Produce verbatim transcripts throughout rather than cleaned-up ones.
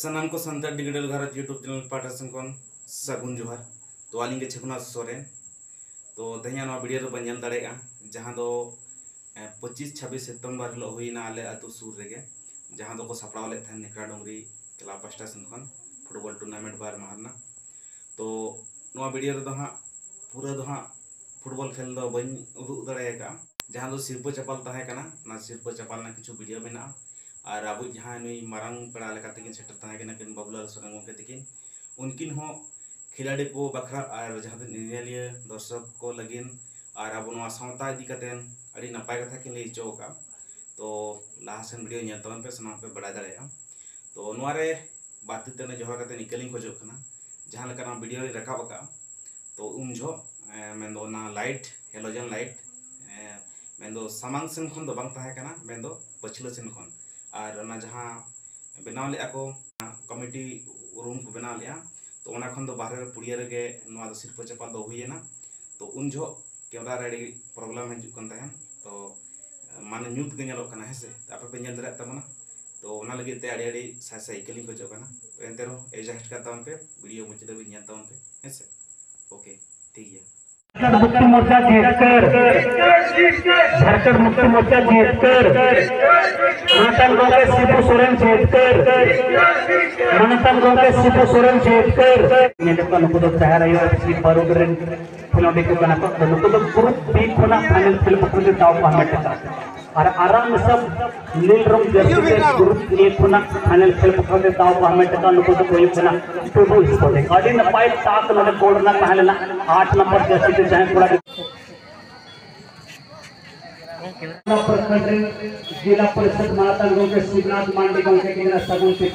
ᱥᱟᱱᱟᱢ ᱠᱚ ᱥᱟᱱᱛᱟᱲ ᱰᱤᱡᱤᱴᱟᱞ ᱜᱷᱟᱨᱚᱸᱡᱽ YouTube ᱪᱮᱱᱮᱞ ᱯᱟᱦᱴᱟ ᱥᱮᱱ ᱠᱷᱚᱱ ᱥᱟᱹᱜᱩᱱ ᱡᱚᱦᱟᱨ᱾ ᱛᱚ ᱟᱹᱞᱤᱧ ᱜᱮ ᱪᱷᱮᱠᱩᱱᱟᱛᱷ ᱥᱚᱨᱮᱱ᱾ ᱛᱚ ᱛᱮᱦᱮᱧᱟᱜ ᱱᱚᱣᱟ ᱵᱷᱤᱰᱤᱭᱳ ᱨᱮᱵᱚᱱ ᱧᱮᱞ ᱫᱟᱲᱮᱭᱟᱜᱼᱟ, ᱡᱟᱦᱟᱸ ᱫᱚ ᱯᱚᱸᱪᱤᱥ ᱪᱷᱟᱵᱵᱤᱥ ᱥᱮᱯᱴᱮᱢᱵᱚᱨ ᱦᱤᱞᱳᱜ ᱦᱩᱭᱱᱟ ᱟᱞᱮ ᱟᱹᱛᱩ ᱥᱩᱨ ᱨᱮᱜᱮ, ᱡᱟᱦᱟᱸ ᱫᱚᱠᱚ ᱥᱟᱯᱲᱟᱣ ᱞᱮᱫ ᱛᱟᱦᱮᱸᱫ ᱱᱮᱠᱲᱟ ᱰᱩᱝᱨᱤ ᱠᱞᱟᱵᱽ ᱯᱟᱦᱴᱟ ᱥᱮᱱ ᱠᱷᱚᱱ ᱯᱷᱩᱴᱵᱚᱞ ᱴᱩᱨᱱᱟᱢᱮᱱᱴ ᱵᱟᱨ ᱢᱟᱦᱟ ᱨᱮᱱᱟᱜ᱾ ᱛᱚ ᱱᱚᱣᱟ ᱵᱷᱤᱰᱤᱭᱳ ᱨᱮᱫᱚ ᱦᱟᱸᱜ ᱯᱩᱨᱟᱹ ᱫᱚ ᱦᱟᱸᱜ ᱯᱷᱩᱴᱵᱚᱞ ᱠᱷᱮᱞ ᱫᱚ ᱵᱟᱹᱧ ᱩᱫᱩᱜ ᱫᱟᱲᱮ ᱟᱠᱟᱫᱼᱟ᱾ ᱡᱟᱦᱟᱸ ᱫᱚ ᱥᱤᱨᱯᱟᱹ ᱪᱟᱯᱟᱞ ᱛᱟᱦᱮᱸ ᱠᱟᱱᱟ, ᱚᱱᱟ ᱥᱤᱨᱯᱟᱹ ᱪᱟᱯᱟᱞ ᱨᱮᱱᱟᱜ ᱠᱤᱪᱷᱩ ᱵᱷᱤᱰᱤᱭᱳ ᱢᱮᱱᱟᱜᱼᱟ᱾ ᱟᱨ ᱟᱵᱚ ᱡᱟᱦᱟᱸᱭ ᱱᱩᱭ ᱢᱟᱨᱟᱝ ᱯᱮᱲᱟ ᱞᱮᱠᱟ ᱛᱮᱠᱤᱱ ᱥᱮᱴᱮᱨ ᱛᱟᱦᱮᱸ ᱠᱟᱱᱟ ᱠᱤᱱ ᱵᱟᱵᱩᱞᱟᱞ ᱥᱚᱨᱮᱱ ᱜᱚᱢᱠᱮ ᱛᱟᱹᱠᱤᱱ, ᱩᱱᱠᱤᱱ ᱦᱚᱸ ᱠᱷᱤᱞᱟᱲᱤ ᱠᱚ ᱵᱟᱠᱷᱨᱟ ᱟᱨ ᱡᱟᱦᱟᱸ ᱛᱤᱱᱟᱹᱜ ᱧᱮᱧᱮᱞᱤᱭᱟᱹ ᱫᱚᱨᱥᱚᱠ ᱠᱚ ᱞᱟᱹᱜᱤᱫ ᱟᱨ ᱟᱵᱚ ᱱᱚᱣᱟ ᱥᱟᱶᱛᱟ ᱤᱫᱤ ᱠᱟᱛᱮ ᱟᱹᱰᱤ ᱱᱟᱯᱟᱭ ᱠᱟᱛᱷᱟ ᱠᱤᱱ ᱞᱟᱹᱭ ᱦᱚᱪᱚ ᱟᱠᱟᱫᱼᱟ᱾ ᱛᱚ ᱞᱟᱦᱟ ᱥᱮᱱ ᱵᱷᱤᱰᱤᱭᱳ ᱧᱮᱞ ᱛᱟᱵᱚᱱ ᱯᱮ, ᱥᱟᱱᱟᱢ ᱯᱮ ᱵᱟᱲᱟᱭ ᱫᱟᱲᱮᱭᱟᱜᱼᱟ᱾ ᱛᱚ ᱱᱚᱣᱟ ᱨᱮ ᱵᱟᱨ ᱛᱤ ᱛᱮ ᱡᱚᱦᱟᱨ ᱠᱟᱛᱮ ᱤᱠᱟᱹ ᱞᱤᱧ ᱠᱷᱚᱡᱚᱜ ᱠᱟᱱᱟ, ᱡᱟᱦᱟᱸ ᱞᱮᱠᱟ ᱱᱚᱣᱟ ᱵᱷᱤᱰᱤᱭᱳ ᱞᱤᱧ ᱨᱟᱠᱟᱵ ᱟᱠᱟᱫᱼᱟ᱾ ᱛᱚ ᱩᱱ ᱡᱚᱦᱚᱜ ᱮ, ᱢᱮᱱᱫᱚ ᱚᱱᱟ ᱞᱟᱭᱤᱴ, ᱦᱮᱞᱳᱡᱮᱱ ᱞᱟᱭᱤᱴ, ᱮ, ᱢᱮᱱᱫᱚ ᱥᱟᱢᱟᱝ ᱥᱮᱱ ᱠᱷᱚᱱ ᱫᱚ ᱵᱟᱝ ᱛᱟᱦᱮᱸ ᱠᱟᱱᱟ, ᱢᱮᱱᱫᱚ ᱯᱟᱹᱪᱷᱞᱟᱹ ᱥᱮᱱ ᱠᱷᱚᱱ᱾ ᱟᱨ ᱚᱱᱟ ᱡᱟᱦᱟᱸ ᱵᱮᱱᱟᱣ ᱞᱮᱫᱼᱟ ᱠᱚ ᱠᱚᱢᱤᱴᱤ, ᱨᱩᱢ ᱠᱚ ᱵᱮᱱᱟᱣ ᱞᱮᱫᱼᱟ, ᱛᱚ ᱚᱱᱟ ᱠᱷᱚᱱ ᱫᱚ ᱵᱟᱦᱨᱮ ᱨᱮ ᱯᱩᱲᱤᱭᱟᱹ ᱨᱮᱜᱮ ᱱᱚᱣᱟ ᱫᱚ ᱥᱤᱨᱯᱟᱹ ᱪᱟᱯᱟᱞ ᱫᱚ ᱦᱩᱭᱮᱱᱟ᱾ ᱛᱚ ᱩᱱ ᱡᱚᱦᱚᱜ ᱠᱮᱢᱨᱟ ᱨᱮ ᱟᱹᱰᱤ ᱯᱨᱚᱵᱞᱮᱢ ᱦᱤᱡᱩᱜ ᱠᱟᱱ ᱛᱟᱦᱮᱸᱫ, ᱛᱚ ᱢᱟᱱᱮ ᱧᱩᱛ ᱜᱮ ᱧᱮᱞᱚᱜ ᱠᱟᱱᱟ, ᱦᱮᱸ ᱥᱮ? ᱟᱯᱮ ᱯᱮ ᱧᱮᱞ ᱫᱟᱲᱮᱭᱟᱜ ᱛᱟᱵᱚᱱᱟ᱾ ᱛᱚ ᱚᱱᱟ ᱞᱟᱹᱜᱤᱫ ᱛᱮ ᱟᱹᱰᱤ ᱟᱹᱰᱤ ᱥᱟᱭ ᱥᱟᱭ ᱤᱠᱟᱹ ᱞᱤᱧ ᱠᱷᱚᱡᱚᱜ ᱠᱟᱱᱟ᱾ ᱛᱚ ᱮᱱᱛᱮ ᱨᱮᱦᱚᱸ adjust ᱠᱟᱜ ᱛᱟᱵᱚᱱ ᱯᱮ, ᱵᱷᱤᱰᱤᱭᱳ ᱢᱩᱪᱟᱹᱫ ᱫᱷᱟᱹᱵᱤᱡ ᱧᱮᱞ ᱛᱟᱵᱚᱱ ᱯᱮ, ᱦᱮᱸ ᱥᱮ? ᱳᱠᱮ, ᱴᱷᱤᱠ ᱜᱮᱭᱟ᱾ ᱡᱷᱟᱨᱠᱷᱚᱸᱰ ᱢᱩᱠᱛᱤ ᱢᱳᱨᱪᱟ ᱡᱤᱛᱠᱟᱹᱨ, ᱡᱷᱟᱨᱠᱷᱚᱸᱰ ᱢᱩᱠᱛᱤ ᱢᱳᱨᱪᱟ ᱡᱤᱛᱠᱟᱹᱨ, ᱢᱟᱱᱚᱛᱟᱱ ᱜᱚᱢᱠᱮ ᱥᱤᱵᱩ ᱥᱚᱨᱮᱱ ᱡᱤᱛᱠᱟᱹᱨ, ᱢᱟᱱᱚᱛᱟᱱ ᱜᱚᱢᱠᱮ ᱥᱤᱵᱩ ᱥᱚᱨᱮᱱ ᱡᱤᱛᱠᱟᱹᱨ᱾ ᱧᱮᱞᱮᱫ ᱠᱚᱣᱟ, ᱱᱩᱠᱩ ᱫᱚ ᱪᱟᱦᱟᱨ ᱟᱭᱳ FC ᱵᱟᱨᱩᱰᱤ ᱨᱮᱱ ᱠᱷᱮᱞᱳᱰᱤᱭᱟᱹ ᱠᱚ ᱠᱟᱱᱟ ᱠᱚ᱾ ᱛᱚ ᱱᱩᱠᱩ ᱫᱚ group B ᱠᱷᱚᱱᱟᱜ final ᱠᱷᱮᱞ ᱵᱟᱠᱷᱨᱟ ᱛᱮ ᱫᱟᱣ ᱠᱚ ᱦᱟᱢᱮᱴ ᱟᱠᱟᱫᱼᱟ᱾ ᱟᱨ ᱟᱨᱟᱢ ᱥᱟᱵ ᱱᱤᱞ ᱨᱚᱝ ᱡᱟᱹᱨᱥᱤ ᱛᱮ group A ᱠᱷᱚᱱᱟᱜ final ᱠᱷᱮᱞ ᱵᱟᱠᱷᱨᱟ ᱛᱮ ᱫᱟᱣ ᱠᱚ ᱦᱟᱢᱮᱴ ᱟᱠᱟᱫ, ᱱᱩᱠᱩ ᱫᱚᱠᱚ ᱦᱩᱭᱩᱜ ᱠᱟᱱᱟ ᱴᱩᱰᱩ Sporting᱾ ᱟᱹᱰᱤ ᱱᱟᱯᱟᱭ ᱴᱟᱥ ᱱᱚᱰᱮ ᱜᱳᱞ ᱨᱮᱱᱟᱜ ᱛᱟᱦᱮᱸ ᱞᱮᱱᱟ, ᱟᱴ ᱱᱚᱢᱵᱚᱨ ᱡᱟᱹᱨᱥᱤ ᱛᱮ ᱡᱟᱦᱟᱸᱭ ᱠᱚᱲᱟ ᱜᱤᱫᱽᱨᱟᱹ᱾ ᱯᱨᱚᱠᱷᱚᱸᱰ ᱨᱮᱱ ᱡᱤᱞᱟ ᱯᱚᱨᱤᱥᱚᱫ ᱢᱟᱱᱚᱛᱟᱱ ᱜᱚᱢᱠᱮ ᱥᱤᱵᱱᱟᱛᱷ ᱢᱟᱱᱰᱤ ᱜᱚᱢᱠᱮ ᱠᱤᱱ ᱥᱟᱹᱜᱩᱱ ᱛᱮ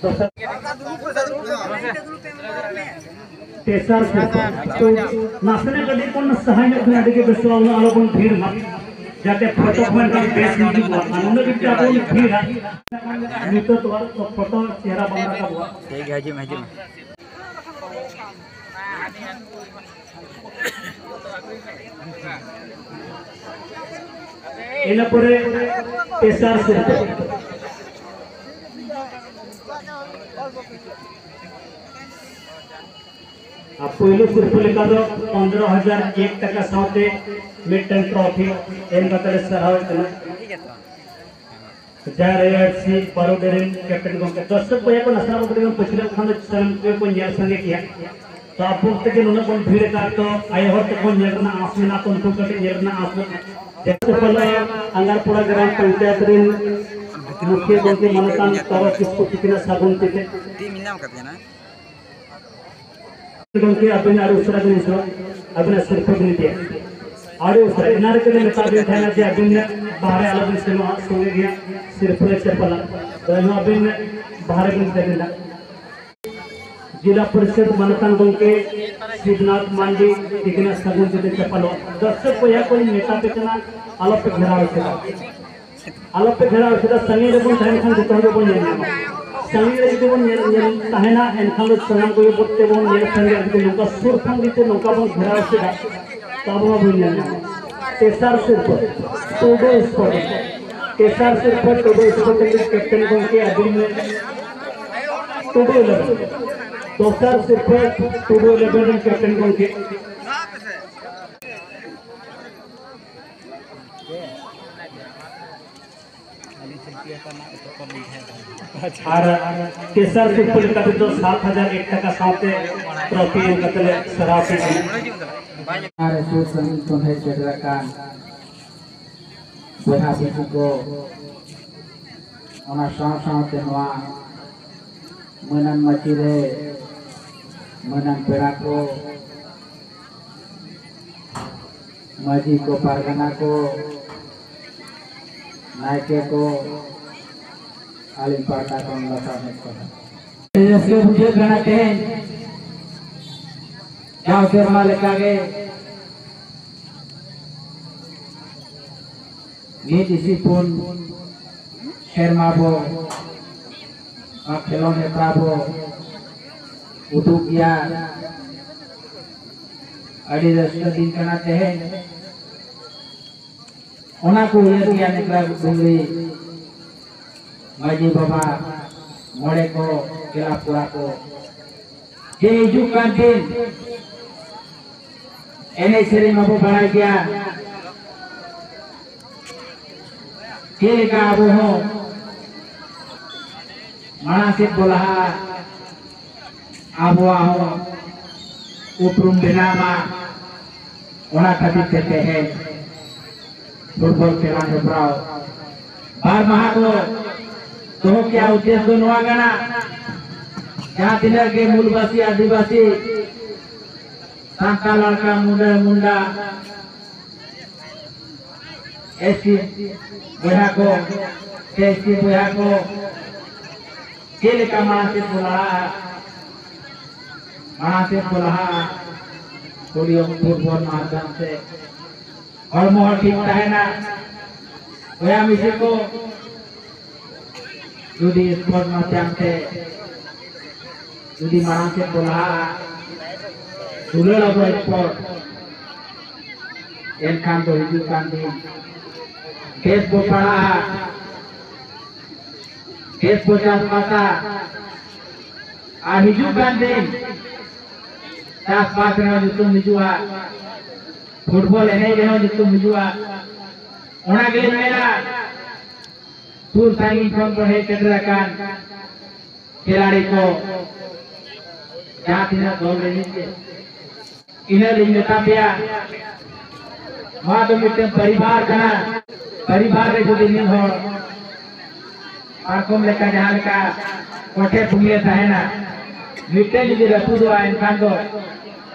ᱫᱚᱥᱟᱨ ᱛᱮᱥᱟᱨ ᱠᱚ᱾ ᱛᱚ, ᱱᱟᱥᱮᱱᱟᱜ ᱠᱟᱹᱴᱤᱡ ᱵᱚᱱ ᱥᱟᱦᱟ ᱧᱚᱜ ᱠᱟᱱᱟ, ᱟᱹᱰᱤ ᱜᱮ ᱵᱮᱥᱚᱜᱼᱟ, ᱩᱱᱟᱹᱜ ᱟᱞᱚ ᱵᱚᱱ ᱵᱷᱤᱲ ᱢᱟ, ᱡᱟᱛᱮ ᱯᱷᱳᱴᱳ ᱠᱚ ᱮᱱᱠᱷᱟᱱ ᱵᱮᱥ ᱦᱤᱡᱩᱜᱼᱟ᱾ ᱟᱨ ᱱᱩᱱᱟᱹᱜ ᱡᱩᱫᱤ ᱟᱵᱚ ᱵᱚᱱ ᱵᱷᱤᱲᱟ, ᱱᱤᱛᱚᱜ ᱫᱚ ᱟᱨ ᱯᱷᱳᱴᱳ ᱪᱮᱦᱨᱟ ᱵᱟᱝ ᱨᱟᱠᱟᱵᱚᱜᱼᱟ᱾ ᱴᱷᱤᱠ ᱜᱮᱭᱟ, ᱦᱤᱡᱩᱜ ᱢᱮ, ᱦᱤᱡᱩᱜ ᱢᱮ᱾ ᱤᱱᱟᱹ ᱯᱚᱨᱮ ᱛᱮᱥᱟᱨ ᱥᱤᱨᱯᱟᱹ᱾ ᱟᱨ ᱯᱩᱭᱞᱩ ᱥᱤᱨᱯᱟᱹ ᱞᱮᱠᱟ ᱫᱚ ᱯᱚᱱᱫᱽᱨᱚ ᱦᱟᱡᱟᱨ ᱮᱠ ᱴᱟᱠᱟ ᱥᱟᱶᱛᱮ ᱢᱤᱫᱴᱮᱱ ᱴᱨᱚᱯᱷᱤ ᱮᱢ ᱠᱟᱛᱮ ᱞᱮ ᱥᱟᱨᱦᱟᱣᱮᱫ ᱠᱟᱱᱟ᱾ ᱡᱟᱦᱟᱸ ᱨᱮ ᱮᱯᱷ ᱥᱤ ᱵᱟᱨᱚᱰᱤ ᱨᱮᱱ ᱠᱮᱯᱴᱮᱱ ᱜᱚᱢᱠᱮ, ᱫᱚᱨᱥᱚᱠ ᱵᱚᱭᱦᱟ ᱠᱚ ᱱᱟᱥᱮᱱᱟᱜ ᱠᱟᱹᱴᱤᱡ ᱵᱚᱱ ᱯᱟᱹᱪᱷᱞᱟᱹᱜ ᱠᱷᱟᱱ ᱫᱚ ᱥᱟᱱᱟᱢ ᱠᱚᱜᱮ ᱠᱚ ᱧᱮᱞ ᱥᱟᱸᱜᱮ ᱠᱮᱭᱟ᱾ ᱛᱚ ᱟᱵᱚ ᱛᱮᱜᱮ ᱱᱩᱱᱟᱹᱜ ᱵᱚᱱ ᱵᱷᱤᱲ ᱟᱠᱟᱫ, ᱛᱚ ᱟᱭᱳ ᱦᱚᱲ ᱛᱮᱠᱚ ᱧᱮᱞ ᱨᱮᱱᱟᱜ ᱟᱸᱥ ᱢᱮᱱᱟᱜ, ᱛᱚ ᱩᱱᱠᱩ ᱠᱟᱹᱴᱤᱡ ᱧᱮᱞ ᱨᱮᱱᱟᱜ ᱟᱸᱥ ᱢᱮᱱᱟᱜ᱾ ᱡᱟᱦᱟᱸ ᱥᱮ ᱯᱟᱞᱮ ᱟᱸᱜᱟᱨᱯᱟᱲᱟ ᱜᱨᱟᱢ ᱯᱚᱧᱪᱟᱭᱮᱛ ᱨᱮᱱ ᱢᱩᱠᱷᱤᱭᱟᱹ ᱜᱚᱢᱠᱮ ᱢᱟᱱᱚᱛᱟᱱ ᱛᱟᱨᱚ ᱠᱤᱥᱠᱩ ᱛᱤᱠᱤᱱᱟᱜ ᱥᱟᱹᱜᱩᱱ ᱛᱮ ᱛᱮᱦᱮᱧ ᱧᱟᱢ ᱠᱟᱫ ᱠᱟᱱᱟ᱾ ᱜᱚᱢᱠᱮ, ᱟᱹᱵᱤᱱ ᱟᱹᱰᱤ ᱩᱥᱟᱹᱨᱟ ᱵᱤᱱ ᱦᱤᱡᱩᱜᱼᱟ, ᱟᱹᱵᱤᱱᱟᱜ ᱥᱤᱨᱯᱟᱹ ᱵᱤᱱ ᱤᱫᱤᱭᱟ᱾ ᱟᱹᱰᱤ ᱩᱥᱟᱹᱨᱟ, ᱮᱱᱟᱝ ᱨᱮᱜᱮ ᱞᱤᱧ ᱢᱮᱛᱟᱫ ᱵᱤᱱ ᱛᱟᱦᱮᱱᱟ ᱡᱮ ᱟᱹᱵᱤᱱ ᱵᱟᱦᱨᱮ ᱟᱞᱚᱵᱤᱱ ᱥᱮᱱᱚᱜᱼᱟ, ᱥᱚᱸᱜᱮ ᱜᱮ ᱦᱟᱸᱜ ᱥᱤᱨᱯᱟᱹ ᱞᱮ ᱪᱟᱯᱟᱞᱟ᱾ ᱛᱚ ᱮᱱᱦᱚᱸ ᱟᱹᱵᱤᱱ ᱵᱟᱦᱨᱮ ᱵᱤᱱ ᱥᱮᱱ ᱮᱱᱟ᱾ ᱡᱮᱞᱟ ᱯᱚᱨᱤᱥᱚᱫ ᱢᱟᱱᱚᱛᱟᱱ ᱜᱚᱢᱠᱮ ᱥᱤᱵᱱᱟᱛᱷ ᱢᱟᱱᱰᱤ ᱛᱤᱠᱤᱱᱟᱜ ᱥᱟᱹᱜᱩᱱ ᱛᱮ ᱪᱟᱯᱟᱞᱚᱜ᱾ ᱫᱚᱨᱥᱚᱠ ᱵᱚᱭᱦᱟ ᱠᱚ, ᱞᱤᱧ ᱢᱮᱛᱟ ᱯᱮ ᱠᱟᱱᱟ, ᱟᱞᱚᱯᱮ ᱜᱷᱮᱨᱟᱣ ᱦᱚᱪᱚᱜᱼᱟ᱾ ᱟᱞᱚᱯᱮ ᱜᱷᱮᱨᱟᱣ ᱦᱚᱪᱚᱜᱼᱟ, ᱥᱟᱺᱜᱤᱧ ᱨᱮᱵᱚᱱ ᱛᱟᱦᱮᱱ ᱠᱷᱟᱱ ᱡᱚᱛᱚ ᱦᱚᱲ ᱜᱮᱵᱚᱱ ᱧᱮᱞ ᱧᱟᱢᱟ᱾ ᱥᱟᱺᱜᱤᱧ ᱨᱮ ᱡᱩᱫᱤ ᱵᱚᱱ ᱧᱮᱞ, ᱧᱮᱞ ᱛᱟᱦᱮᱱᱟ, ᱮᱱᱠᱷᱟᱱ ᱫᱚ ᱥᱟᱱᱟᱢ ᱠᱚᱜᱮ ᱵᱚᱱ ᱧᱮᱞ ᱥᱟᱸᱜᱮᱭᱟ᱾ ᱡᱩᱫᱤ ᱱᱚᱝᱠᱟ ᱥᱩᱨ ᱠᱷᱚᱱ ᱡᱩᱫᱤ ᱱᱚᱝᱠᱟ ᱵᱚᱱ ᱜᱷᱮᱨᱟᱣ ᱦᱚᱪᱚᱜᱼᱟ, ᱛᱚ ᱟᱵᱚ ᱢᱟᱵᱚᱱ ᱧᱮᱞ ᱧᱟᱢᱟ᱾ ᱛᱮᱥᱟᱨ ᱥᱤᱨᱯᱟᱹ, ᱴᱩᱰᱩ ᱥᱯᱳᱨᱴ᱾ ᱛᱮᱥᱟᱨ ᱥᱤᱨᱯᱟᱹ, ᱴᱩᱰᱩ ᱥᱯᱳᱨᱴ ᱨᱮᱱ ᱠᱮᱯᱴᱮᱱ ᱜᱚᱢᱠᱮ ᱟᱹᱵᱤᱱ ᱢᱮ᱾ ᱴᱩᱰᱩ ᱤᱞᱮᱵᱷᱮᱱ᱾ ᱫᱚᱥᱟᱨ ᱥᱤᱨᱯᱟᱹ, ᱴᱩᱰᱩ ᱤᱞᱮᱵᱷᱮᱱ ᱨᱮᱱ ᱠᱮᱯᱴᱮᱱ ᱜᱚᱢᱠᱮ᱾ ᱟᱨ ᱛᱮᱥᱟᱨ ᱥᱤᱨᱯᱟᱹ ᱞᱮᱠᱟ ᱛᱮᱫᱚ ᱥᱟᱛ ᱦᱟᱡᱟᱨ ᱮᱠ ᱴᱟᱠᱟ ᱥᱟᱶᱛᱮ ᱴᱨᱚᱯᱷᱤ ᱮᱢ ᱠᱟᱛᱮ ᱞᱮ ᱥᱟᱨᱦᱟᱣ ᱠᱮᱫ ᱠᱤᱱᱟ᱾ ᱟᱨ ᱥᱩᱨ ᱥᱟᱺᱜᱤᱧ ᱠᱷᱚᱱ ᱦᱮᱡ ᱥᱮᱴᱮᱨ ᱟᱠᱟᱱ ᱵᱚᱭᱦᱟ ᱵᱤᱴᱤ ᱠᱚ, ᱚᱱᱟ ᱥᱟᱶ ᱥᱟᱶᱛᱮ ᱱᱚᱣᱟ ᱢᱟᱹᱱᱟᱱ ᱢᱟᱹᱪᱤ ᱨᱮ ᱢᱟᱹᱱᱟᱱ ᱯᱮᱲᱟ ᱠᱚ, ᱢᱟᱹᱡᱷᱤ ᱠᱚ, ᱯᱟᱨᱜᱟᱱᱟ ᱠᱚ, ᱱᱟᱭᱠᱮ ᱠᱚ, ᱟᱹᱞᱤᱧ ᱯᱟᱦᱴᱟ ᱠᱷᱚᱱ ᱞᱟᱛᱟᱨ ᱢᱮᱫ ᱠᱚ᱾ ᱨᱟᱹᱥᱠᱟᱹ ᱵᱩᱡᱷᱟᱹᱜ ᱠᱟᱱᱟ ᱛᱮᱦᱮᱧ ᱡᱟᱣ ᱥᱮᱨᱢᱟ ᱞᱮᱠᱟᱜᱮ ᱢᱤᱫ ᱤᱥᱤ ᱯᱩᱱ ᱥᱮᱨᱢᱟ ᱵᱚ ᱱᱚᱣᱟ ᱠᱷᱮᱞᱳᱰ ᱦᱮᱯᱨᱟᱣ ᱵᱚ ᱩᱫᱩᱜ ᱜᱮᱭᱟ᱾ ᱟᱹᱰᱤ ᱨᱟᱹᱥᱠᱟᱹ ᱫᱤᱱ ᱠᱟᱱᱟ ᱛᱮᱦᱮᱧ᱾ ᱚᱱᱟ ᱠᱚ ᱩᱭᱦᱟᱹᱨ ᱜᱮᱭᱟ ᱱᱮᱠᱲᱟ ᱰᱩᱝᱨᱤ ᱢᱟᱹᱡᱷᱤ ᱵᱟᱵᱟ, ᱢᱚᱬᱮ ᱠᱚ, ᱠᱞᱟᱵᱽ ᱠᱚᱲᱟ ᱠᱚ, ᱡᱮ ᱦᱤᱡᱩᱜ ᱠᱟᱱ ᱫᱤᱱ ᱮᱱᱮᱡ ᱥᱮᱨᱮᱧ ᱢᱟᱵᱚ ᱵᱟᱲᱟᱭ ᱜᱮᱭᱟ᱾ ᱪᱮᱫ ᱞᱮᱠᱟ ᱟᱵᱚ ᱦᱚᱸ ᱢᱟᱲᱟᱝ ᱥᱮᱫ ᱵᱚ ᱞᱟᱦᱟᱜᱼᱟ, ᱟᱵᱚᱣᱟᱜ ᱦᱚᱸ ᱩᱯᱨᱩᱢ ᱵᱮᱱᱟᱣ ᱢᱟ, ᱚᱱᱟ ᱠᱷᱟᱹᱛᱤᱨ ᱛᱮ ᱛᱮᱦᱮᱧ ᱯᱷᱩᱴᱵᱚᱞ ᱠᱷᱮᱞᱟ ᱡᱚᱯᱲᱟᱣ ᱵᱟᱨ ᱢᱟᱦᱟ ᱠᱚ ᱫᱚᱦᱚ ᱠᱮᱜᱼᱟ᱾ ᱩᱫᱽᱫᱮᱥ ᱫᱚ ᱱᱚᱣᱟ ᱠᱟᱱᱟ, ᱡᱟᱦᱟᱸ ᱛᱤᱱᱟᱹᱜ ᱜᱮ ᱢᱩᱞᱵᱟᱥᱤ, ᱟᱹᱫᱤᱵᱟᱹᱥᱤ, ᱥᱟᱱᱛᱟᱲ, ᱞᱟᱲᱠᱟ, ᱢᱩᱰᱟᱹ, ᱢᱩᱱᱰᱟ, ᱮᱥ ᱴᱤ ᱵᱚᱭᱦᱟ ᱠᱚ, ᱥᱮ ᱮᱥ ᱴᱤ ᱵᱚᱭᱦᱟ ᱠᱚ, ᱪᱮᱫ ᱞᱮᱠᱟ ᱢᱟᱲᱟᱝ ᱥᱮᱫ ᱵᱚ ᱞᱟᱦᱟᱜᱼᱟ, ᱢᱟᱲᱟᱝ ᱥᱮᱫ ᱵᱚ ᱞᱟᱦᱟᱜᱼᱟ, ᱯᱳᱞᱤᱭᱳ ᱯᱷᱩᱴᱵᱚᱞ ᱢᱟᱫᱽᱫᱷᱚᱢ ᱛᱮ ᱦᱚᱲᱢᱚ ᱦᱚᱸ ᱴᱷᱤᱠ ᱛᱟᱦᱮᱱᱟ᱾ ᱵᱚᱭᱦᱟ ᱢᱤᱥᱤ ᱠᱚ, ᱡᱩᱫᱤ ᱥᱯᱳᱨᱴ ᱢᱟᱫᱽᱫᱷᱚᱢ ᱛᱮ ᱡᱩᱫᱤ ᱢᱟᱲᱟᱝ ᱥᱮᱫ ᱵᱚ ᱞᱟᱦᱟᱜᱼᱟ, ᱫᱩᱞᱟᱹᱲ ᱟᱵᱚ ᱥᱯᱳᱨᱴ, ᱮᱱᱠᱷᱟᱱ ᱫᱚ ᱦᱤᱡᱩᱜ ᱠᱟᱱ ᱫᱤᱱ ᱵᱮᱥ ᱵᱚ ᱯᱟᱲᱦᱟᱜᱼᱟ, ᱵᱮᱥ ᱵᱚ ᱪᱟᱥᱵᱟᱥᱟ, ᱟᱨ ᱦᱤᱡᱩᱜ ᱠᱟᱱ ᱫᱤᱱ ᱪᱟᱥᱵᱟᱥ ᱨᱮᱦᱚᱸ ᱧᱩᱛᱩᱢ ᱦᱤᱡᱩᱜᱼᱟ, ᱯᱷᱩᱴᱵᱚᱞ ᱮᱱᱮᱡ ᱨᱮᱦᱚᱸ ᱧᱩᱛᱩᱢ ᱦᱤᱡᱩᱜᱼᱟ᱾ ᱚᱱᱟ ᱜᱮᱞᱤᱧ ᱢᱮᱱᱟ, ᱥᱩᱨ ᱥᱟᱺᱜᱤᱧ ᱠᱷᱚᱱ ᱠᱚ ᱦᱮᱡ ᱥᱮᱴᱮᱨ ᱟᱠᱟᱱ ᱠᱷᱤᱞᱟᱲᱤ ᱠᱚ, ᱡᱟᱦᱟᱸ ᱛᱤᱱᱟᱹᱜ ᱫᱚᱞ ᱨᱤᱱᱤᱡ ᱜᱮ, ᱤᱱᱟᱹ ᱞᱤᱧ ᱢᱮᱛᱟ ᱯᱮᱭᱟ, ᱱᱚᱣᱟ ᱫᱚ ᱢᱤᱫᱴᱮᱱ ᱯᱚᱨᱤᱵᱟᱨ ᱠᱟᱱᱟ᱾ ᱯᱚᱨᱤᱵᱟᱨ ᱨᱮ ᱡᱩᱫᱤ ᱢᱤᱫ ᱦᱚᱲ ᱯᱟᱨᱠᱚᱢ ᱞᱮᱠᱟ ᱡᱟᱦᱟᱸ ᱞᱮᱠᱟ ᱠᱚᱴᱷᱮ ᱯᱩᱱᱭᱟᱹ ᱛᱟᱦᱮᱱᱟ, ᱢᱤᱫᱴᱮᱱ ᱡᱩᱫᱤ ᱨᱟᱹᱯᱩᱫᱚᱜᱼᱟ, ᱮᱱᱠᱷᱟᱱ ᱫᱚ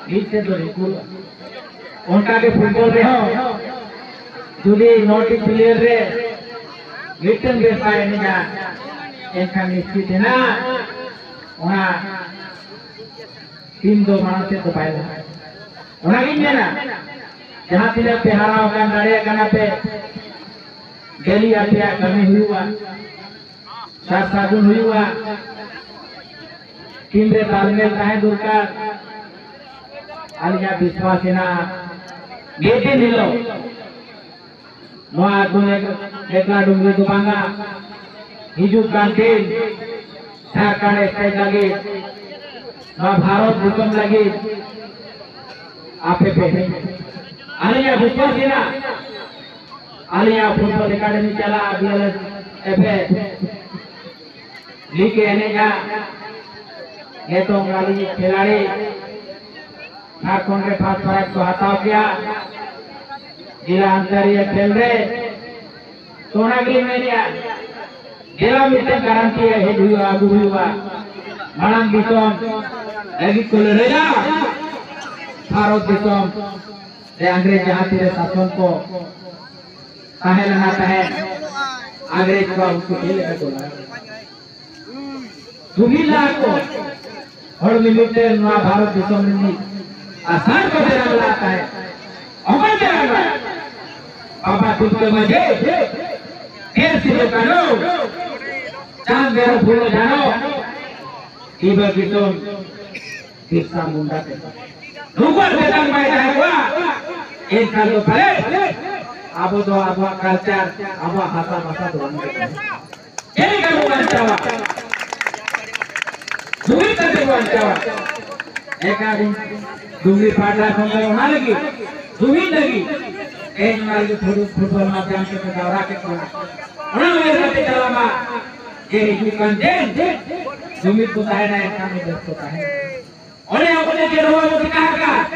ᱢᱤᱫ ᱥᱮᱫ ᱫᱚ ᱨᱤᱯᱩᱫᱚᱜᱼᱟ᱾ ᱚᱱᱠᱟ ᱜᱮ ᱯᱷᱩᱴᱵᱚᱞ ᱨᱮᱦᱚᱸ ᱡᱩᱫᱤ ᱱᱚ ᱴᱤ ᱯᱞᱮᱭᱟᱨ ᱨᱮ ᱢᱤᱫᱴᱮᱱ ᱵᱮᱥ ᱵᱟᱭ ᱮᱱᱮᱡᱟ, ᱮᱱᱠᱷᱟᱱ ᱱᱤᱥᱪᱤᱛ ᱮᱱᱟ ᱚᱱᱟ ᱴᱤᱢ ᱫᱚ ᱢᱟᱲᱟᱝ ᱥᱮᱫ ᱫᱚ ᱵᱟᱭ ᱞᱟᱦᱟᱜᱼᱟ᱾ ᱚᱱᱟᱜᱤᱧ ᱢᱮᱱᱟ, ᱡᱟᱦᱟᱸ ᱛᱤᱱᱟᱹᱜ ᱯᱮ ᱦᱟᱨᱟ ᱟᱠᱟᱱ, ᱫᱟᱲᱮᱭᱟᱜ ᱠᱟᱱᱟ ᱯᱮ, ᱰᱮᱞᱤ ᱟᱯᱮᱭᱟᱜ ᱠᱟᱹᱢᱤ ᱦᱩᱭᱩᱜᱼᱟ, ᱥᱟᱨ ᱥᱟᱹᱜᱩᱱ ᱦᱩᱭᱩᱜᱼᱟ, ᱴᱤᱢ ᱨᱮ ᱛᱟᱞᱢᱮᱞ ᱛᱟᱦᱮᱸ ᱫᱚᱨᱠᱟᱨ᱾ ᱟᱹᱞᱤᱧᱟᱜ ᱵᱤᱥᱣᱟᱥ ᱦᱮᱱᱟᱜᱼᱟ, ᱢᱤᱫ ᱫᱤᱱ ᱦᱤᱞᱳᱜ ᱱᱚᱣᱟ ᱟᱹᱛᱩ ᱞᱮᱠᱟ ᱰᱩᱝᱨᱤ ᱫᱚ ᱵᱟᱝᱟ, ᱦᱤᱡᱩᱜ ᱠᱟᱱ ᱫᱤᱱ ᱡᱷᱟᱲᱠᱷᱚᱸᱰ ᱥᱴᱮᱴ ᱞᱟᱹᱜᱤᱫ, ᱱᱚᱣᱟ ᱵᱷᱟᱨᱚᱛ ᱫᱤᱥᱚᱢ ᱞᱟᱹᱜᱤᱫ ᱟᱯᱮ ᱯᱮ ᱦᱮᱡ᱾ ᱟᱹᱞᱤᱧᱟᱜ ᱵᱤᱥᱣᱟᱥ ᱢᱮᱱᱟᱜᱼᱟ, ᱟᱹᱞᱤᱧᱟᱜ ᱯᱷᱩᱴᱵᱚᱞ ᱮᱠᱟᱰᱮᱢᱤ ᱪᱟᱞᱟᱜᱼᱟ, B L S F A league ᱮ ᱮᱱᱮᱡᱼᱟ᱾ ᱱᱤᱛᱚᱝ ᱟᱹᱞᱤᱧ ᱠᱷᱤᱞᱟᱲᱤ ᱡᱷᱟᱲᱠᱷᱚᱸᱰ ᱨᱮ ᱯᱷᱟᱥᱴ ᱯᱨᱟᱭᱤᱡᱽ ᱠᱚ ᱦᱟᱛᱟᱣ ᱠᱮᱜᱼᱟ ᱡᱮᱞᱟ ᱟᱱᱛᱟᱨᱤᱭᱟᱹ ᱠᱷᱮᱞ ᱨᱮ᱾ ᱛᱚ ᱚᱱᱟ ᱜᱮᱞᱤᱧ ᱢᱮᱱᱮᱜᱼᱟ, ᱫᱮᱞᱟ ᱢᱤᱫᱴᱮᱱ ᱜᱟᱨᱟᱱᱴᱤ ᱦᱮᱡ ᱦᱩᱭᱩᱜᱼᱟ, ᱟᱹᱜᱩ ᱦᱩᱭᱩᱜᱼᱟ᱾ ᱢᱟᱲᱟᱝ ᱫᱤᱥᱚᱢ ᱞᱟᱹᱜᱤᱫ ᱠᱚ ᱞᱟᱹᱲᱦᱟᱹᱭᱟ, ᱵᱷᱟᱨᱚᱛ ᱫᱤᱥᱚᱢ ᱨᱮ ᱤᱝᱨᱮᱡᱽ ᱡᱟᱦᱟᱸ ᱛᱤᱨᱮ ᱥᱟᱥᱚᱱ ᱠᱚ ᱛᱟᱦᱮᱸ ᱞᱮᱱᱟ ᱛᱟᱦᱮᱸᱫ, ᱤᱝᱨᱮᱡᱽ ᱠᱚ ᱩᱱᱠᱩ ᱪᱮᱫ ᱞᱮᱠᱟ ᱠᱚ ᱞᱟᱲᱟᱣ ᱡᱩᱢᱤᱫ ᱞᱟᱜᱼᱟ ᱠᱚ᱾ ᱦᱚᱲ ᱢᱤᱢᱤᱫ ᱛᱮ ᱱᱚᱣᱟ ᱵᱷᱟᱨᱚᱛ ᱫᱤᱥᱚᱢ ᱨᱤᱱᱤᱡ ᱟᱥᱟᱱ ᱠᱚ ᱵᱮᱱᱟᱣ ᱞᱟᱜᱼᱟ ᱛᱟᱦᱮᱸᱫ᱾ ᱚᱠᱚᱭ ᱵᱮᱱᱟᱣ ᱞᱟᱜᱼᱟ? ᱵᱟᱵᱟ ᱛᱤᱞᱠᱟᱹ ᱢᱟᱹᱡᱷᱤ, ᱵᱤᱨ ᱥᱤᱫᱩ ᱠᱟᱹᱱᱦᱩ, ᱪᱟᱸᱫᱽ ᱵᱷᱟᱭᱨᱚ ᱯᱷᱩᱞᱳ ᱡᱷᱟᱱᱚ, ᱛᱤᱵᱟ ᱠᱤᱥᱩᱱ, ᱵᱤᱨᱥᱟ ᱢᱩᱱᱰᱟ ᱛᱮ᱾ ᱱᱩᱠᱩᱣᱟᱜ ᱛᱮᱛᱟᱝ ᱵᱟᱭ ᱛᱟᱦᱮᱸ ᱠᱚᱜᱼᱟ, ᱮᱱᱠᱷᱟᱱ ᱫᱚ ᱯᱟᱞᱮ ᱟᱵᱚ ᱫᱚ ᱟᱵᱚᱣᱟᱜ ᱠᱟᱞᱪᱟᱨ, ᱟᱵᱚᱣᱟᱜ ᱦᱟᱥᱟ ᱵᱷᱟᱥᱟ ᱫᱚ ᱵᱟᱝ ᱛᱟᱦᱮᱸ ᱠᱚᱜᱼᱟ᱾ ᱪᱮᱫ ᱞᱮᱠᱟ ᱵᱚ ᱵᱟᱧᱪᱟᱣᱟ? ᱡᱩᱢᱤᱫ ᱠᱟᱛᱮ ᱵᱚ ᱵᱟᱧᱪᱟᱣᱟ᱾ ᱮᱠᱟᱞ ᱰᱩᱝᱨᱤ ᱯᱟᱦᱴᱟ ᱠᱷᱚᱱ ᱫᱚ ᱚᱱᱟ ᱞᱟᱹᱜᱤᱫ, ᱡᱩᱢᱤᱫ ᱞᱟᱹᱜᱤᱫ ᱛᱮᱦᱮᱧ ᱚᱱᱟ ᱞᱟᱹᱜᱤᱫ ᱯᱷᱩᱴ-, ᱯᱷᱩᱴᱵᱚᱞ ᱢᱟᱫᱽᱫᱷᱚᱢ ᱛᱮ ᱡᱟᱣᱨᱟ ᱠᱮᱫ ᱵᱚᱱᱟ᱾ ᱚᱱᱟ ᱩᱭᱦᱟᱹᱨ ᱠᱟᱛᱮ ᱪᱟᱞᱟᱜ ᱢᱟ ᱡᱮ ᱦᱤᱡᱩᱜ ᱠᱟᱱ ᱫᱤᱱ ᱡᱩᱢᱤᱫ ᱠᱚ ᱛᱟᱦᱮᱱᱟ, ᱮᱱᱠᱷᱟᱱ ᱫᱚ ᱵᱮᱥ ᱠᱚ ᱛᱟᱦᱮᱱᱟ᱾ ᱚᱱᱮ ᱟᱵᱚ ᱫᱚ ᱪᱮᱫ ᱦᱚᱸ ᱵᱟᱵᱚ ᱪᱤᱠᱟ ᱟᱠᱟᱫ᱾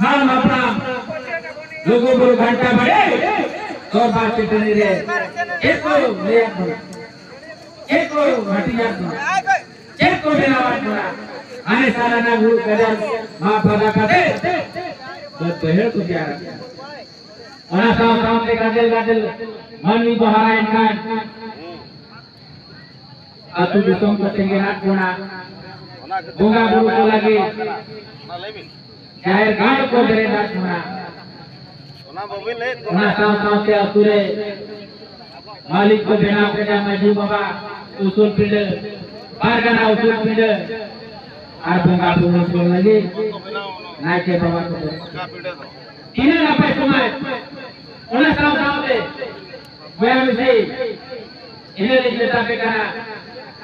ᱦᱟᱲᱟᱢ ᱦᱟᱯᱲᱟᱢ ᱞᱩᱜᱩ ᱵᱩᱨᱩ ᱜᱷᱟᱱᱴᱟ ᱵᱟᱲᱮ ᱫᱚᱨᱵᱟᱨ ᱪᱟᱹᱴᱟᱹᱱᱤ ᱨᱮ ᱪᱮᱫ ᱠᱚ ᱞᱟᱹᱭᱟᱫ ᱵᱚᱱᱟ? ᱪᱮᱫ ᱠᱚ ᱦᱟᱹᱴᱤᱧᱟᱫ ᱵᱚᱱᱟ? ᱪᱮᱫ ᱠᱚ ᱵᱮᱱᱟᱣᱟᱫ ᱵᱚᱱᱟ? ᱦᱟᱱᱮ ᱥᱟᱱᱟᱱᱟ ᱵᱩᱨᱩ ᱜᱟᱡᱟᱲ ᱢᱟᱜ ᱯᱷᱟᱫᱟ ᱠᱟᱛᱮ ᱵᱟᱹᱫ ᱵᱟᱹᱭᱦᱟᱹᱲ ᱠᱚ ᱛᱮᱭᱟᱨ ᱟᱠᱟᱫᱟ᱾ ᱚᱱᱟ ᱥᱟᱶ ᱥᱟᱶᱛᱮ ᱜᱟᱫᱮᱞ ᱜᱟᱫᱮᱞ ᱢᱟᱹᱱᱢᱤ ᱠᱚ ᱦᱟᱨᱟᱭᱮᱱ ᱠᱷᱟᱱ ᱟᱹᱛᱩ ᱫᱤᱥᱚᱢ ᱠᱚ ᱛᱮᱸᱜᱮᱱᱟᱫ ᱵᱚᱱᱟ, ᱵᱚᱸᱜᱟ ᱵᱩᱨᱩ ᱠᱚ ᱞᱟᱹᱜᱤᱫ ᱡᱟᱦᱮᱨ ᱜᱟᱲ ᱠᱚ ᱵᱮᱨᱮᱫᱟᱫ ᱵᱚᱱᱟ᱾ ᱚᱱᱟ ᱥᱟᱶ ᱥᱟᱶᱛᱮ ᱟᱹᱛᱩ ᱨᱮ ᱢᱟᱹᱞᱤᱠ ᱠᱚ ᱵᱮᱱᱟᱣ ᱠᱮᱫᱟ, ᱢᱟᱹᱡᱷᱤ ᱵᱟᱵᱟ ᱩᱥᱩᱞ ᱯᱤᱸᱰᱟᱹ, ᱯᱟᱨᱜᱟᱱᱟ ᱩᱥᱩᱞ ᱯᱤᱸᱰᱟᱹ, ᱟᱨ ᱵᱚᱸᱜᱟ ᱵᱩᱨᱩ ᱠᱚ ᱞᱟᱹᱜᱤᱫ ᱱᱟᱭᱠᱮ ᱵᱟᱵᱟ ᱠᱚ ᱵᱮᱨᱮᱫ ᱠᱮᱫᱟ᱾ ᱛᱤᱱᱟᱹᱜ ᱱᱟᱯᱟᱭ ᱥᱚᱢᱟᱡᱽ᱾ ᱚᱱᱟ ᱥᱟᱶ ᱥᱟᱶᱛᱮ ᱵᱚᱭᱦᱟ ᱢᱤᱥᱤ, ᱤᱱᱟᱹ ᱞᱤᱧ ᱢᱮᱛᱟ ᱯᱮ ᱠᱟᱱᱟ,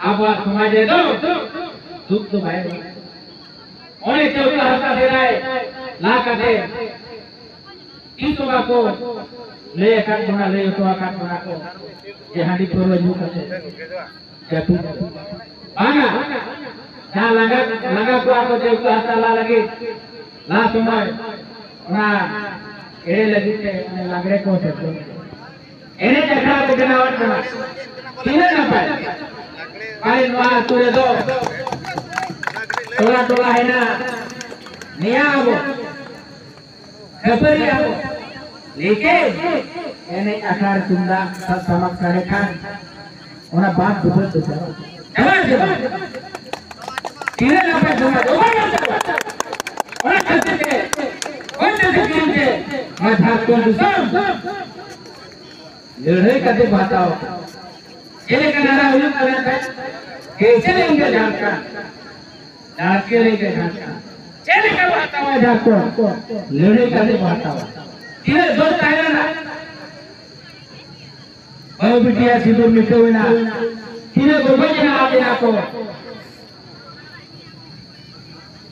ᱟᱵᱚᱣᱟᱜ ᱥᱚᱢᱟᱡᱽ ᱨᱮᱫᱚ ᱫᱩᱠ ᱫᱚ ᱵᱟᱭ ᱚᱱᱮ ᱪᱟᱹᱣᱠᱟᱹ ᱦᱟᱥᱟ ᱥᱮᱫᱟᱭ ᱞᱟ ᱠᱟᱛᱮ ᱛᱤᱥ ᱦᱚᱸ ᱵᱟᱠᱚ ᱞᱟᱹᱭ ᱟᱠᱟᱫ ᱵᱚᱱᱟ, ᱞᱟᱹᱭ ᱦᱚᱴᱚ ᱟᱠᱟᱫ ᱵᱚᱱᱟ ᱠᱚ ᱡᱮ ᱦᱟᱺᱰᱤ ᱯᱟᱹᱣᱨᱟᱹ ᱧᱩ ᱠᱟᱛᱮ ᱡᱟᱹᱯᱤᱫ᱾ ᱵᱟᱝᱟ, ᱡᱟᱦᱟᱸ ᱞᱟᱸᱜᱟ, ᱞᱟᱸᱜᱟ ᱠᱚᱣᱟ ᱠᱚ ᱪᱟᱹᱣᱠᱟᱹ ᱦᱟᱥᱟ ᱞᱟ ᱞᱟᱹᱜᱤᱫ, ᱞᱟ ᱥᱚᱢᱚᱭ ᱚᱱᱟ ᱮᱲᱮ ᱞᱟᱹᱜᱤᱫ ᱛᱮ ᱚᱱᱟ ᱞᱟᱜᱽᱲᱮ ᱠᱚ ᱥᱮᱨᱮᱧ᱾ ᱮᱱᱮᱡ ᱟᱠᱷᱲᱟ ᱠᱚ ᱵᱮᱱᱟᱣᱮᱫ ᱠᱟᱱᱟ᱾ ᱛᱤᱱᱟᱹᱜ ᱱᱟᱯᱟᱭ᱾ ᱯᱟᱞᱮ ᱱᱚᱣᱟ ᱟᱹᱛᱩ ᱨᱮᱫᱚ ᱴᱚᱞᱟ ᱴᱚᱞᱟ ᱦᱮᱱᱟᱜᱼᱟ᱾ ᱱᱮᱭᱟ ᱟᱵᱚ ᱠᱷᱟᱹᱯᱟᱹᱨᱤ ᱟᱵᱚ᱾ ᱞᱮᱠᱤᱱ ᱮᱱᱮᱡ ᱟᱠᱷᱲᱟ ᱨᱮ ᱛᱩᱢᱫᱟᱜ ᱴᱟᱢᱟᱠ ᱥᱟᱰᱮ ᱠᱷᱟᱱ ᱚᱱᱟ ᱵᱟᱫ ᱫᱩᱵᱟᱹ ᱫᱩᱵᱟᱹ᱾ ᱪᱟᱵᱟᱜ ᱪᱟᱵᱟᱜ᱾ ᱛᱤᱱᱟᱹᱜ ᱱᱟᱯᱟᱭ ᱥᱚᱢᱟᱡᱽ, ᱚᱠᱟ ᱱᱟᱯᱟᱭ? ᱚᱱᱟ ᱠᱷᱟᱹᱛᱤᱨ ᱛᱮ, ᱚᱱᱟ ᱠᱷᱟᱹᱛᱤᱨ ᱛᱮ, ᱱᱚᱣᱟ ᱡᱷᱟᱲᱠᱷᱚᱸᱰ ᱫᱤᱥᱚᱢ ᱞᱟᱹᱲᱦᱟᱹᱭ ᱠᱟᱛᱮ ᱠᱚ ᱦᱟᱛᱟᱣ ᱟᱠᱟᱫᱟ᱾ ᱪᱮᱫ ᱞᱮᱠᱟ ᱱᱟᱦᱟᱜ ᱦᱩᱭᱩᱜ ᱠᱟᱱᱟ ᱠᱷᱟᱡ, ᱠᱮᱥᱮ ᱞᱮᱱᱜᱮ ᱡᱷᱟᱲᱠᱷᱚᱸᱰ, ᱡᱷᱟᱲᱠᱷᱚᱸᱰ ᱞᱮᱱᱜᱮ ᱡᱷᱟᱲᱠᱷᱚᱸᱰ᱾ ᱪᱮᱫ ᱞᱮᱠᱟ ᱠᱚ ᱦᱟᱛᱟᱣᱟ ᱡᱷᱟᱲᱠᱷᱚᱸᱰ? ᱞᱟᱹᱲᱦᱟᱹᱭ ᱠᱟᱛᱮ ᱠᱚ ᱦᱟᱛᱟᱣᱟ᱾ ᱛᱤᱱᱟᱹᱜ ᱫᱚᱨ ᱛᱟᱦᱮᱸ ᱞᱮᱱᱟ? ᱵᱟᱹᱦᱩ ᱵᱤᱴᱤᱭᱟᱜ ᱥᱤᱸᱫᱩᱨ ᱢᱤᱴᱟᱹᱣ ᱮᱱᱟ᱾ ᱛᱤᱱᱟᱹᱜ ᱠᱚ ᱜᱚᱡ ᱮᱱᱟ, ᱟᱫ ᱮᱱᱟ ᱠᱚ᱾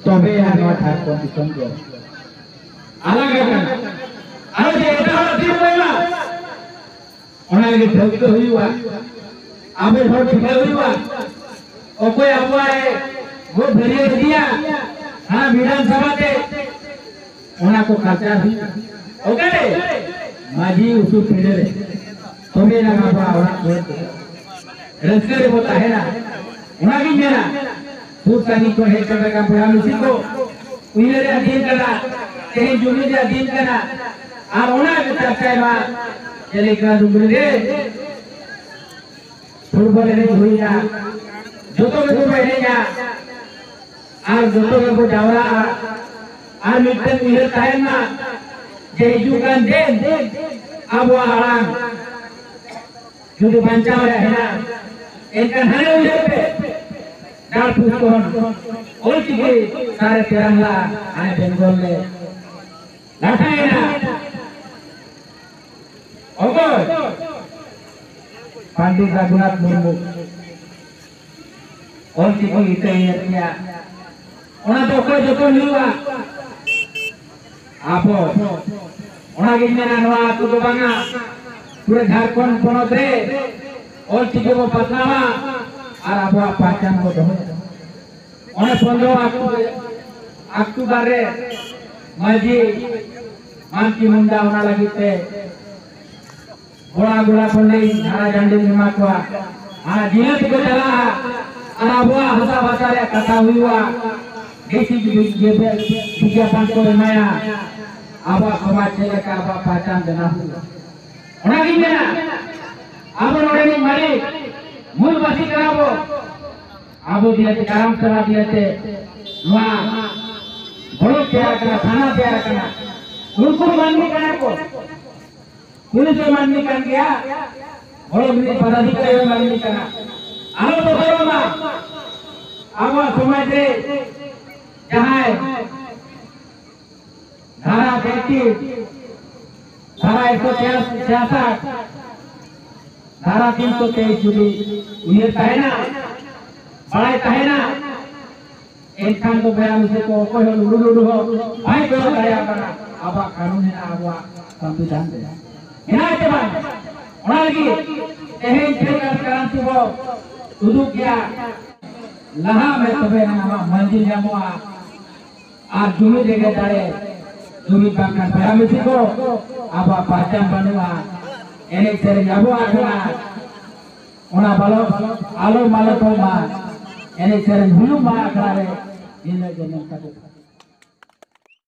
ᱛᱚᱵᱮ ᱟᱱᱟᱜ ᱱᱚᱣᱟ ᱡᱷᱟᱲᱠᱷᱚᱸᱰ ᱫᱤᱥᱚᱢ ᱫᱚ ᱟᱞᱟᱜᱽ ᱟᱠᱟᱱᱟ᱾ ᱟᱨᱚ ᱡᱮ ᱮᱴᱟᱜ ᱦᱚᱲ ᱛᱤ ᱨᱮ ᱮᱢᱟ, ᱚᱱᱟ ᱞᱟᱹᱜᱤᱫ ᱴᱷᱟᱹᱣᱠᱟᱹ ᱦᱩᱭᱩᱜᱼᱟ᱾ ᱟᱵᱚ ᱦᱚᱲ ᱴᱷᱤᱠᱟᱹ ᱦᱩᱭᱩᱜᱼᱟ᱾ ᱚᱠᱚᱭ ᱟᱵᱚᱣᱟᱜ ᱮ ᱵᱷᱳᱴ ᱵᱷᱟᱹᱨᱭᱟᱹ ᱤᱫᱤᱭᱟ, ᱦᱟᱱᱟ ᱵᱤᱫᱷᱟᱱ ᱥᱚᱵᱷᱟ ᱛᱮ ᱚᱱᱟ ᱠᱚ ᱠᱟᱞᱪᱟᱨ ᱦᱩᱭᱩᱜᱼᱟ᱾ ᱚᱠᱟᱨᱮ? ᱢᱟᱹᱡᱷᱤ ᱩᱥᱩᱞ ᱯᱤᱸᱰᱟᱹ ᱨᱮ᱾ ᱛᱚᱵᱮ ᱮᱱᱟᱝ ᱟᱵᱚᱣᱟᱜ ᱚᱲᱟᱜ ᱫᱩᱣᱟᱹᱨ ᱠᱚ ᱨᱟᱹᱥᱠᱟᱹ ᱨᱮᱵᱚ ᱛᱟᱦᱮᱱᱟ᱾ ᱚᱱᱟᱜᱤᱧ ᱢᱮᱱᱟ, ᱥᱩᱨ ᱥᱟᱺᱜᱤᱧ ᱠᱷᱚᱱ ᱦᱮᱡ ᱠᱟᱛᱮ ᱜᱟᱱ ᱵᱚᱭᱦᱟ ᱢᱤᱥᱤ ᱠᱚ ᱩᱭᱦᱟᱹᱨ ᱨᱮᱭᱟᱜ ᱫᱤᱱ ᱠᱟᱱᱟ, ᱛᱮᱦᱮᱧ ᱡᱩᱢᱤᱫ ᱨᱮᱭᱟᱜ ᱫᱤᱱ ᱠᱟᱱᱟ᱾ ᱟᱨ ᱚᱱᱟ ᱜᱮ ᱪᱟᱨᱪᱟᱭ ᱢᱟ᱾ ᱪᱮᱫ ᱞᱮᱠᱟ ᱰᱩᱝᱨᱤ ᱨᱮ ᱯᱷᱩᱴᱵᱚᱞ ᱮᱱᱮᱡ ᱦᱩᱭᱱᱟ, ᱡᱚᱛᱚ ᱜᱮᱵᱚ ᱮᱱᱮᱡᱟ ᱟᱨ ᱡᱚᱛᱚ ᱜᱮᱵᱚ ᱡᱟᱣᱨᱟᱜᱼᱟ᱾ ᱟᱨ ᱢᱤᱫᱴᱮᱱ ᱩᱭᱦᱟᱹᱨ ᱛᱟᱦᱮᱱ ᱢᱟ ᱡᱮ ᱦᱤᱡᱩᱜ ᱠᱟᱱ ᱫᱤᱱ ᱟᱵᱚᱣᱟᱜ ᱟᱲᱟᱝ ᱡᱩᱫᱤ ᱵᱟᱧᱪᱟᱣ ᱨᱮ ᱦᱮᱱᱟᱜ, ᱮᱱᱠᱷᱟᱱ ᱦᱟᱱᱮ ᱩᱭᱦᱟᱹᱨ ᱯᱮ, ᱰᱟᱸᱰ ᱯᱩᱥ ᱠᱷᱚᱱ ᱚᱞᱪᱤᱠᱤ ᱥᱟᱨᱮ ᱛᱮᱨᱟᱝ ᱞᱟ ᱦᱟᱱᱮ ᱵᱮᱝᱜᱚᱞ ᱞᱮ ᱞᱟᱴᱷᱟᱭᱮᱱᱟ᱾ ᱚᱠᱚᱭ? ᱯᱚᱱᱰᱤᱛ ᱨᱟᱹᱜᱷᱩᱱᱟᱛᱷ ᱢᱩᱨᱢᱩ᱾ ᱚᱞ ᱪᱤᱠᱤ ᱤᱛᱟᱹ ᱮᱨ ᱨᱮᱭᱟᱜ ᱚᱱᱟ ᱫᱚ ᱚᱠᱚᱭ ᱡᱚᱛᱚᱱ ᱦᱩᱭᱩᱜᱼᱟ? ᱟᱵᱚ᱾ ᱚᱱᱟᱜᱤᱧ ᱢᱮᱱᱟ, ᱱᱚᱣᱟ ᱟᱹᱛᱩ ᱫᱚ ᱵᱟᱝᱟ, ᱯᱩᱨᱟᱹ ᱡᱷᱟᱲᱠᱷᱚᱸᱰ ᱯᱚᱱᱚᱛ ᱨᱮ ᱚᱞ ᱪᱤᱠᱤ ᱵᱚ ᱯᱟᱥᱱᱟᱣᱟ ᱟᱨ ᱟᱵᱚᱣᱟᱜ ᱯᱟᱦᱪᱟᱱ ᱵᱚ ᱫᱚᱦᱚᱭᱟ᱾ ᱚᱱᱮ ᱯᱚᱱᱨᱚ ᱚᱠᱴᱳᱵᱚᱨ ᱨᱮ ᱢᱟᱹᱡᱷᱤ ᱢᱟᱱᱠᱤ ᱢᱩᱱᱰᱟ ᱚᱱᱟ ᱞᱟᱹᱜᱤᱫ ᱛᱮ ᱜᱚᱲᱟ ᱜᱚᱲᱟ ᱠᱷᱚᱱ ᱞᱤᱧ ᱡᱷᱟᱲᱟ ᱡᱷᱟᱹᱱᱰᱤ ᱞᱤᱧ ᱮᱢᱟ ᱠᱚᱣᱟ᱾ ᱟᱨ ᱡᱤᱭᱟᱹᱲ ᱛᱮᱠᱚ ᱪᱟᱞᱟᱜᱼᱟ᱾ ᱟᱨ ᱟᱵᱚᱣᱟᱜ ᱦᱟᱥᱟ ᱵᱷᱟᱥᱟ ᱨᱮᱭᱟᱜ ᱠᱟᱛᱷᱟ ᱦᱩᱭᱩᱜᱼᱟ᱾ ᱰᱤᱥᱤ ᱵᱤᱜᱽᱭᱟᱯᱚᱱ ᱠᱚ ᱮᱢᱟᱭᱟ᱾ ᱟᱵᱚᱣᱟᱜ ᱥᱚᱢᱟᱡᱽ ᱪᱮᱫ ᱞᱮᱠᱟ ᱟᱵᱚᱣᱟᱜ ᱯᱟᱦᱪᱟᱱ ᱵᱮᱱᱟᱣ ᱦᱩᱭᱩᱜᱼᱟ᱾ ᱚᱱᱟᱜᱤᱧ ᱢᱮᱱᱟ, ᱟᱵᱚ ᱱᱚᱰᱮᱱᱤᱡ ᱢᱟᱹᱞᱤᱠ, ᱢᱩᱞ ᱵᱟᱹᱥᱤ ᱠᱟᱱᱟ ᱵᱚ᱾ ᱟᱵᱚ ᱫᱤᱭᱟᱹᱛᱮ, ᱠᱟᱨᱟᱢ ᱥᱮᱵᱟ ᱫᱤᱭᱟᱹᱛᱮ ᱱᱚᱣᱟ ᱵᱞᱚᱠ ᱛᱮᱭᱟᱨ ᱠᱟᱱᱟ, ᱛᱷᱟᱱᱟ ᱛᱮᱭᱟᱨ ᱠᱟᱱᱟ᱾ ᱩᱱᱠᱩ ᱦᱚᱸ ᱢᱟᱹᱱᱢᱤ ᱠᱟᱱᱟ ᱠᱚ, ᱯᱩᱞᱤᱥ ᱦᱚᱸ ᱢᱟᱹᱱᱢᱤ ᱠᱟᱱ ᱜᱮᱭᱟ, ᱵᱞᱚᱠ ᱨᱤᱱᱤᱡ ᱯᱚᱫᱟᱫᱷᱤᱠᱟᱨᱤ ᱦᱚᱸ ᱢᱟᱹᱱᱢᱤ ᱠᱟᱱᱟ᱾ ᱟᱞᱚ ᱵᱚᱛᱚᱨᱚᱜ ᱢᱟ᱾ ᱟᱵᱚᱣᱟᱜ ᱥᱚᱢᱟᱡᱽ ᱨᱮ ᱡᱟᱦᱟᱸᱭ ᱫᱷᱟᱨᱟ ᱛᱮᱭᱛᱤᱥ, ᱫᱷᱟᱨᱟ ᱮᱠᱥᱚ ᱪᱷᱤᱭᱟᱥᱟᱴ, ᱫᱷᱟᱨᱟ ᱛᱤᱱᱥᱚ ᱛᱮᱭᱤᱥ ᱡᱩᱫᱤ ᱩᱭᱦᱟᱹᱨ ᱛᱟᱦᱮᱱᱟ, ᱵᱟᱲᱟᱭ ᱛᱟᱦᱮᱱᱟ, ᱮᱱᱠᱷᱟᱱ ᱫᱚ ᱵᱚᱭᱦᱟ ᱢᱤᱥᱤ ᱠᱚ ᱚᱠᱚᱭ ᱦᱚᱸ ᱞᱩᱰᱩ ᱞᱩᱰᱩ ᱦᱚᱸ ᱵᱟᱭ ᱠᱚᱭᱚᱜ ᱫᱟᱲᱮᱭᱟᱜ ᱠᱟᱱᱟ᱾ ᱟᱵᱚᱣᱟᱜ ᱠᱟᱹᱱᱩᱱ ᱦᱮᱱᱟᱜᱼᱟ, ᱟᱵᱚᱣᱟᱜ ᱥᱚᱝᱵᱤᱫᱷᱟᱱ ᱨᱮ ᱦᱮᱱᱟᱜᱼᱟ ᱥᱮ ᱵᱟᱝ? ᱚᱱᱟ ᱞᱟᱹᱜᱤᱫ ᱛᱮᱦᱮᱧ ᱴᱷᱮᱱ ᱟᱨ ᱠᱟᱨᱟᱱᱛᱤ ᱵᱚ ᱩᱫᱩᱜ ᱜᱮᱭᱟ, ᱞᱟᱦᱟ ᱢᱮ ᱛᱚᱵᱮ ᱟᱱᱟᱜ ᱟᱢᱟᱜ ᱢᱟᱹᱡᱷᱤ ᱧᱟᱢᱚᱜᱼᱟ᱾ ᱟᱨ ᱡᱩᱢᱤᱫ ᱨᱮᱜᱮ ᱫᱟᱲᱮ, ᱡᱩᱢᱤᱫ ᱵᱟᱝᱠᱷᱟᱱ ᱵᱚᱭᱦᱟ ᱢᱤᱥᱤ ᱠᱚ ᱟᱵᱚᱣᱟᱜ ᱯᱟᱦᱪᱟᱱ ᱵᱟᱹᱱᱩᱜᱼᱟ᱾ ᱮᱱᱮᱡ ᱥᱮᱨᱮᱧ ᱟᱵᱚᱣᱟᱜ ᱠᱟᱱᱟ, ᱚᱱᱟ ᱵᱟᱞᱚ ᱟᱞᱚ ᱢᱟᱞᱚᱴᱚᱜ ᱢᱟ, ᱮᱱᱮᱡ ᱥᱮᱨᱮᱧ ᱦᱩᱭᱩᱜ ᱢᱟ ᱟᱠᱷᱲᱟ ᱨᱮ, ᱤᱱᱟᱹᱜ ᱜᱮ ᱢᱮᱱ ᱠᱟᱛᱮ